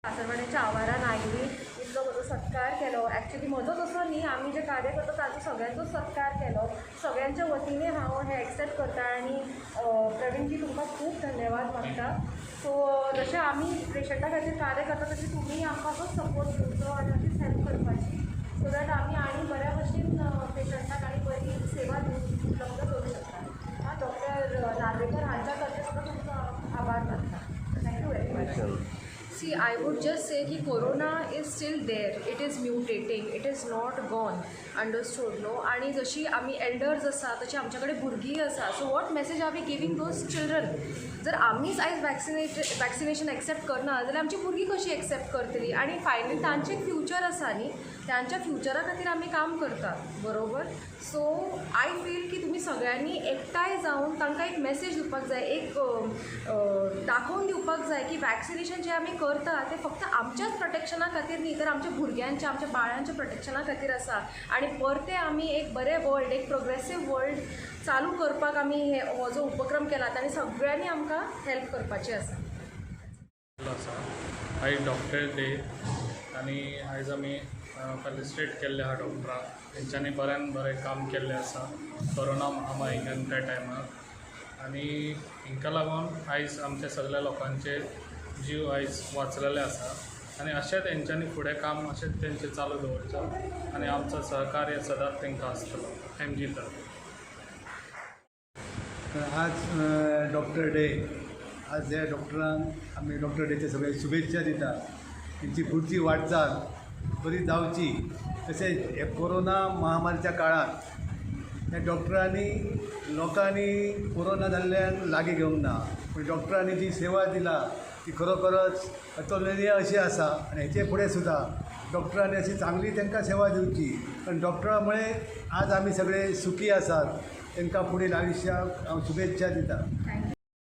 कासरवाड्याच्या आवारान आयली, इतलो म्हजो सत्कार केलो. एक्चुली म्हजोच असो न्ही, आमी जे कार्य करता ताचो सगळ्यांचोच सत्कार केलो. सगळ्यांच्या वतीने हांव हें एक्सेप्ट करता आनी प्रवीणजी तुमकां खूब धन्यवाद मागता. सो जशें आमी पेशंटा खातीर कार्य करता तशें तुमी आमकां असोच सपोर्ट दिवचो आनी अशीच हेल्प करपाची, सो that आमी आनी बऱ्या भशेन पेशंटाक आनी बरी सेवा उपलब्ध करूं शकता. हां, डॉक्टर नार्वेकर हांच्या तर्फे सुद्दां तुमचो आभार मानता. Thank you very much. See, I would just say that corona is still there. It is mutating. It is not gone. Understood, no? आणि जशी आमी एल्डर्स आसा तशी आमच्या कडेन भुरगीं आसा. So what message are we giving those children? जर आमीच आयज वॅक्सिनेशन एक्सेप्ट करना जाल्यार आमची भुरगीं कशी एक्सेप्ट करतली? आनी फायनली तांचें फ्युचर आसा न्ही, तांच्या फ्युचरा खातीर आमी काम करतात, बरोबर? सो I feel की तुमी सगळ्यांनी एकठांय जावन तांकां एक मॅसेज दिवपाक जाय, एक दाखोवन दिवपाक जाय की वॅक्सिनेशन जें आमी करता तें फक्त आमच्याच प्रोटेक्शना खातीर न्ही, तर आमच्या भुरग्यांच्या, आमच्या बाळांच्या प्रोटेक्शना खातीर आसा. आनी परतें आमी एक बरें वर्ल्ड, एक प्रोग्रेसीव वर्ल्ड चालू करपाक आमी हे हो जो उपक्रम केला ताणी सगळ्यांनी आमकां हेल्प करपाची आसा. आसा आयज डॉक्टर डे आनी आयज आमी फेलिसिटेट केल्ले आहा डॉक्टराक. तेंच्यांनी बऱ्यान बरें काम केल्लें आसा कोरोना महामारीन त्या टायमार आनी हांकां लागून आयज आमच्या सगल्या लोकांचे जीव आयज वाचलेले आसा आनी अशें तेंच्यांनी फुडें काम अशेंच तेंचें चालू दवरचें आनी आमचो सहकार्य सदांच तांकां आसतलो एमजी तरफ. आज डॉक्टर डे. आज ह्या डॉक्टरांक आमी डॉक्टर डेचे सगळे शुभेच्छा दिता. तेंची फुडची वाटचाल बरी जावची. तशेंच हे कोरोना महामारीच्या काळांत ह्या डॉक्टरांनी लोकांनी कोरोना जाल्ल्यान लागीं घेवंक ना, पूण डॉक्टरांनी जी सेवा दिला ती खरोखरच अतुलनीय अशी आसा. आनी हेचे फुडें सुद्दां डॉक्टरांनी अशी चांगली तांकां सेवा दिवची, कारण डॉक्टरा मुळे आज आमी सगळे सुखी आसात. तांकां फुडें आयुश्याक हांव शुभेच्छा दिता.